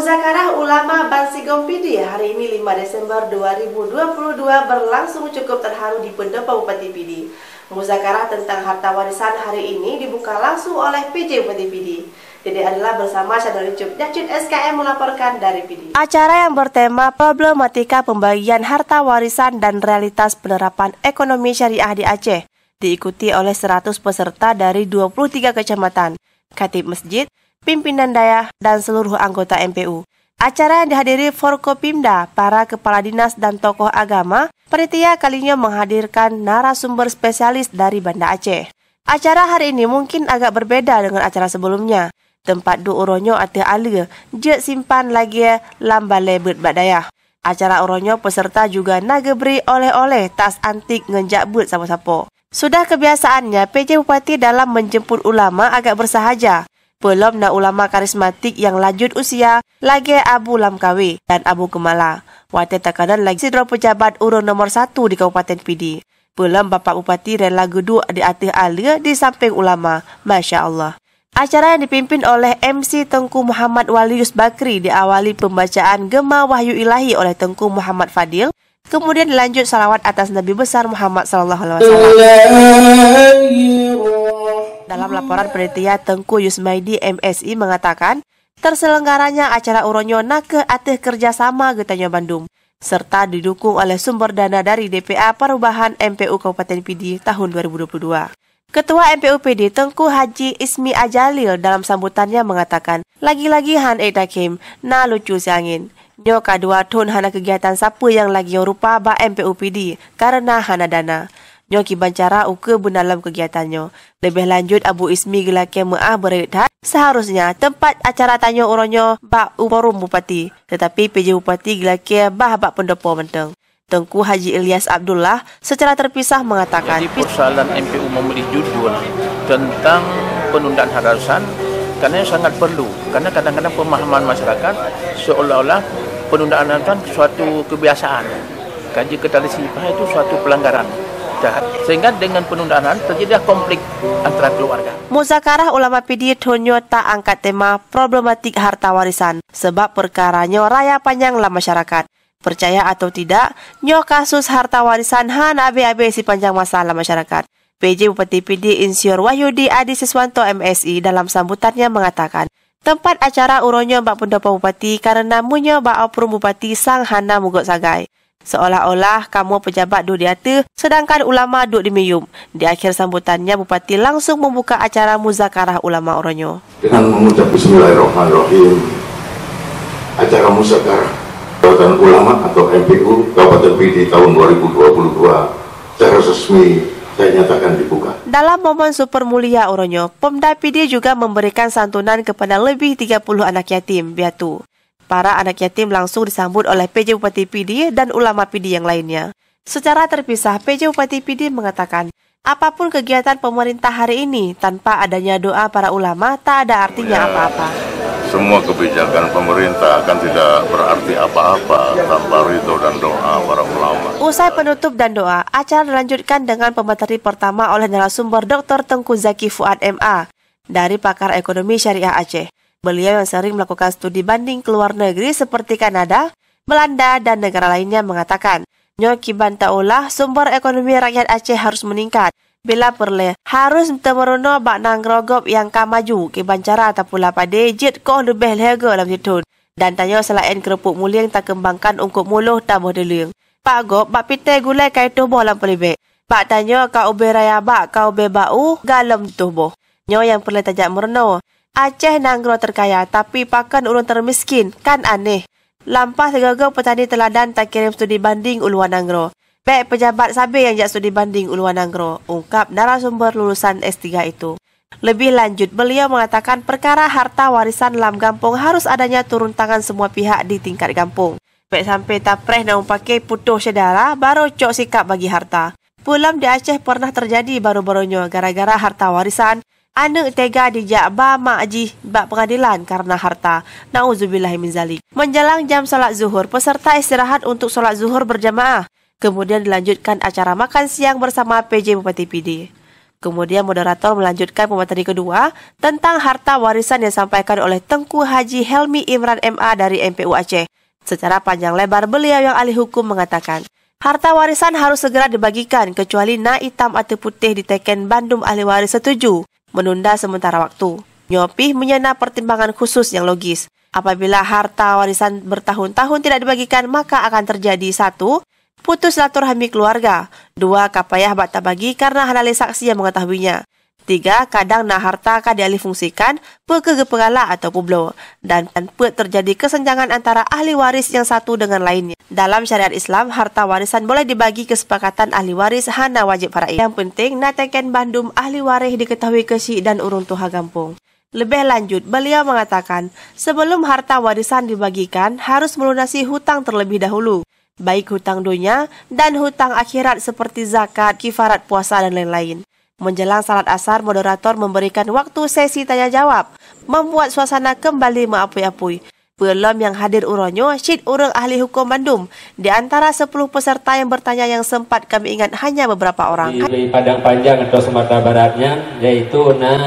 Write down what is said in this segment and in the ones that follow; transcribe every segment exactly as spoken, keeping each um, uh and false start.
Muzakarah Ulama Bansigom Pidie hari ini lima Desember dua ribu dua puluh dua berlangsung cukup terharu di Pendopo Bupati Pidie. Muzakarah tentang harta warisan hari ini dibuka langsung oleh P J Bupati Pidie. Dede adalah bersama Channel YouTube Dahsyat S K M melaporkan dari Pidie. Acara yang bertema problematika pembagian harta warisan dan realitas penerapan ekonomi syariah di Aceh diikuti oleh seratus peserta dari dua puluh tiga kecamatan, khatib masjid, pimpinan dayah, dan seluruh anggota M P U. Acara yang dihadiri Forkopimda, para kepala dinas dan tokoh agama, panitia kali nyoe menghadirkan narasumber spesialis dari Banda Aceh. Acara hari ini mungkin agak berbeda dengan acara sebelumnya. Tempat duek uroe nyoe ateueh aleue, jeuet simpan lagée lam balée beuet bak dayah. Acara uroe nyoe peserta juga na geubri oleh-oleh tas antik ngon jak beuet sapo-sapo. Sudah kebiasaannya, P J Bupati dalam menjemput ulama agak bersahaja. Peulom na ulama karismatik nyang lanjut usia lagée Abu Lamkawe dan Abu Keumala. Watée takalon lagée sidroe pejabat ureuëng nomor satu di Kabupaten Pidie. Peulom Bapak Bupati rela geuduek di ateueh aleue di sampéng ulama. Masya Allah. Acara yang dipimpin oleh M C Teungku Muhammad Walius Bakri diawali pembacaan Gema Wahyu Ilahi oleh Teungku Muhammad Fadil, kemudian dilanjut salawat atas Nabi Besar Muhammad sallallahu alaihi wasallam. Dalam laporan panitia, Teungku Yusmaidi M Si mengatakan, terselenggaranya acara uroe nyoe nakeuh ateueh kerjasama geutanyoe bandum, serta didukung oleh sumber dana dari D P A Perubahan M P U Kabupaten Pidie tahun dua ribu dua puluh dua. Ketua M P U Pidie Teungku Haji Ismi Ajalil dalam sambutannya mengatakan, lagi-lagi han ék takhém, na lucu siangén. Nyoe ka dua thon hana keugiatan sapeue nyang lagée nyoe rupa bak M P U Pidie kareuna hana dana. Nyoe kiban cara ukeue beuna lom keugiatan nyoe. Leubeh lanjut Abu Ismi geulakée meuáh beureuet that, seuharusnya teumpat acara tanyoe uroe nyoe bak u forum bupati, teutapi P J Bupati geulakée bah bak peundopo mantong. Teungku Haji Ilyas Abdullah secara terpisah mengatakan, jadi persoalan M P U memilih judul tentang penundaan harta warisan karena sangat perlu, karena kadang-kadang pemahaman masyarakat seolah-olah penundaan harta warisan suatu kebiasaan. Kaji ketali sifat itu suatu pelanggaran. Sehingga dengan penundaan terjadi konflik antara keluarga. Muzakarah Ulama Pidie thon nyoe ta angkat tema problematik harta warisan sebab peukara nyoe raya panyang lam masyarakat. Percaya atau tidak, nyoe kasus harta warisan hana abéh-abéh sipanjang masa lam masyarakat. P J Bupati Pidie Insinyur Wahyudi Adi Siswanto M Si dalam sambutannya mengatakan, tempat acara uroe nyoe bak peundopo bupati kareuna meunyoe bak u forum bupati sang hana mugok sagai. Seolah-olah kamoe pejabat duek di ateueh, sedangkan ulama duek di miyueb. Di akhir sambutannya, bupati langsung membuka acara muzakarah ulama uroe nyoe. Dengan mengucap bismillahirrahmanirrahim, acara muzakarah Jabatan Ulama atau M P U Kabupaten Pidie tahun dua ribu dua puluh dua secara resmi saya nyatakan dibuka. Dalam momen super mulia uroe nyoe, Pemda Pidie juga memberikan santunan kepada lebih tiga puluh anak yatim piatu. Para anak yatim langsung disambut oleh P J Bupati Pidie dan ulama Pidie yang lainnya. Secara terpisah, P J Bupati Pidie mengatakan, apapun kegiatan pemerintah hari ini, tanpa adanya doa para ulama, tak ada artinya apa-apa. Semua kebijakan pemerintah akan tidak berarti apa-apa tanpa ridho dan doa para ulama. Usai penutup dan doa, acara dilanjutkan dengan pemateri pertama oleh narasumber Doktor Teungku Zaki Fuad M A dari Pakar Ekonomi Syariah Aceh. Beliau yang sering melakukan studi banding ke luar negeri seperti Kanada, Belanda, dan negara lainnya mengatakan, nyoe kiban taolah sumber ekonomi rakyat Aceh harus meningkat. Bila peureulée, harus teumeurunoe bak nanggroe gob nyang ka maju, kiban cara tapula padé jeuet koh leubeh lhée goe lam sithon. Dan tanyoe seulaén keureupuk mulieng takeumbangkan ungkôb muloh taboh deuleueng. Pak gob bak pitée gulai ka itoh boh lam peulibek. Bak tanyoe ka ubé raya bak ka ubé bak u galom toh boh. Nyoe nyang peureulée tajak meurunoe. Aceh nanggroe teukaya, tapi pakon ureuëng teumiskin? Kan aneh. Lampah sigoe-goe peutani teuladan takirém studi banding u luwa nanggroe. Bék pejabat sabe nyang jak studi banding u luwa nanggroe, ungkap narasumber lulusan S tiga itu. Lebih lanjut, beliau mengatakan perkara harta warisan lam gampông harus adanya turun tangan semua pihak di tingkat gampông. Bék sampai tapreh na mupake putôh syedara, barô cok sikap bagi harta. Peulom di Aceh pernah terjadi baru-baru nyoe gara-gara harta warisan, aneuëk tega dijak ba mak jih bak pengadilan karena harta. Nauzubillahi min zalik. Menjelang jam salat zuhur, peserta istirahat untuk salat zuhur berjamaah. Kemudian dilanjutkan acara makan siang bersama P J Bupati Pidie. Kemudian moderator melanjutkan pemateri kedua tentang harta warisan yang disampaikan oleh Tengku Haji Helmi Imran M A dari M P U Aceh. Secara panjang lebar beliau yang ahli hukum mengatakan, harta warisan harus segera dibagikan kecuali na itam ateueh putéh diteken bandum ahli waris setuju menunda sementara waktu. Nyoe pih meunyoe na pertimbangan khusus yang logis. Apabila harta warisan bertahun-tahun tidak dibagikan, maka akan terjadi, satu, putus silaturahmi keluarga. Dua, ka payah bak tabagi karena hana lé saksi yang mengetahuinya. Tiga, kadang na harta ka dialih fungsikan, peu keuh geupeugalak atawa peubloe, dan peuet terjadi kesenjangan antara ahli waris nyang satu dengan lainnya. Dalam syariat Islam, harta warisan boleh dibagi kesepakatan ahli waris, hana wajéb faraid. Nyang penting, na teken bandum ahli waréh diketahui keuchik dan ureuëng tuha gampông. Leubeh lanjut, beliau mengatakan, sebelum harta warisan dibagikan, harus melunasi hutang terlebih dahulu, baik hutang dunia dan hutang akhirat seperti zakat, kifarat puasa, dan lain-lain. Menjelang salat asar, moderator memberikan waktu sesi tanya jawab, membuat suasana kembali meuapui-apui. Peulom nyang hadir uroe nyoe cit ureuëng ahli hukum bandum. Di antara sepuluh peserta yang bertanya yang sempat kami ingat hanya beberapa orang. Di Padang Panjang atau Sumatera Barat nyan, yaitu na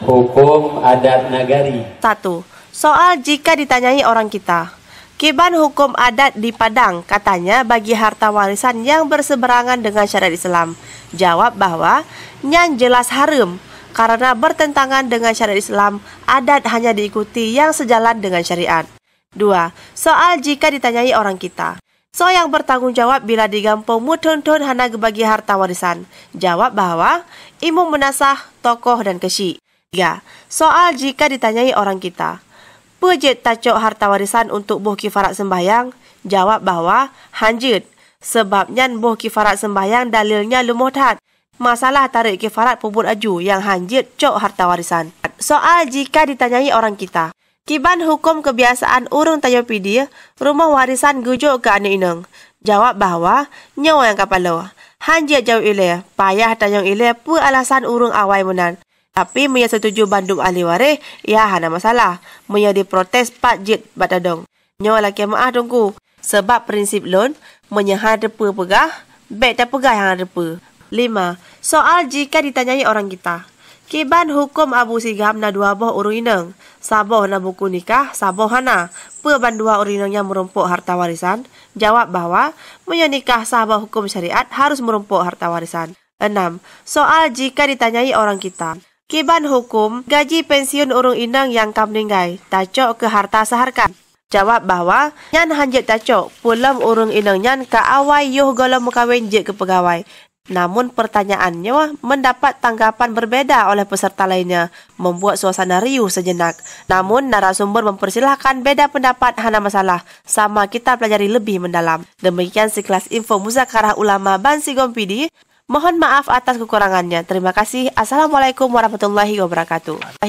hukum adat nagari. Satu, soal jika ditanyai orang kita, kiban hukum adat di Padang, katanya bagi harta warisan yang berseberangan dengan syariat Islam. Jawab bahwa nyan jelas hareuem, karena bertentangan dengan syariat Islam, adat hanya diikuti yang sejalan dengan syariat. Dua, soal jika ditanyai orang kita, soe nyang bertanggung jawab bila di gampông meuthon-thon hana geubagi harta warisan? Jawab bahwa imum meunasah, tokoh, dan keuchik. Tiga, soal jika ditanyai orang kita, peu jeuet tacok harta warisan untuk boh kifarat sembahyang? Jawab bahwa han jeuet, sebab nyan boh kifarat sembahyang dalilnya leumoh that. Masalah tarék kifarat peubuet aju nyang han jeuet cok harta warisan. Soal jika ditanyai orang kita, kiban hukum kebiasaan ureuëng tanyoe Pidie rumoh warisan geujok keu aneuëk inong? Jawab bahwa nyoe nyang ka paloe. Han jeuet jaweueb ilée, payah tanyong ilée peu alasan ureuëng awai meunan. Tapi meunyoe setuju bandum ahli waréh, ya hana masalah. Meunyoe diprotes, pat jeuet bak tadong. Nyoe lakée meuáh Teungku, sebab prinsip lôn, meunyoe hana teupeu peugah, bék tapeugah nyang hana teupeu. Lima, soal jika ditanyai orang kita, kiban hukum Abu Sigam na dua boh ureuëng inong, saboh na buku nikah, saboh hana, peu bandua ureuëng inong nyan meurumpok harta warisan? Jawab bahwa meunyoe nikah sah bak hukum syariat harus meurumpok harta warisan. Enam, soal jika ditanyai orang kita, kiban hukum gaji pensiun ureuëng inong nyang ka meuninggai, tacok keu harta saharkat? Jawab bahwa nyan han jeuet tacok, peulom ureuëng inong nyan ka awai yoh gohlom meukawen jeuet keu peugawai. Namun pertanyaan nyoe mendapat tanggapan berbeda oleh peserta lainnya, membuat suasana riuh sejenak. Namun narasumber mempersilahkan beda pendapat hana masalah, sama kita pelajari lebih mendalam. Demikian sekilas info muzakarah ulama bansigom Pidie. Mohon maaf atas kekurangannya. Terima kasih. Assalamualaikum warahmatullahi wabarakatuh.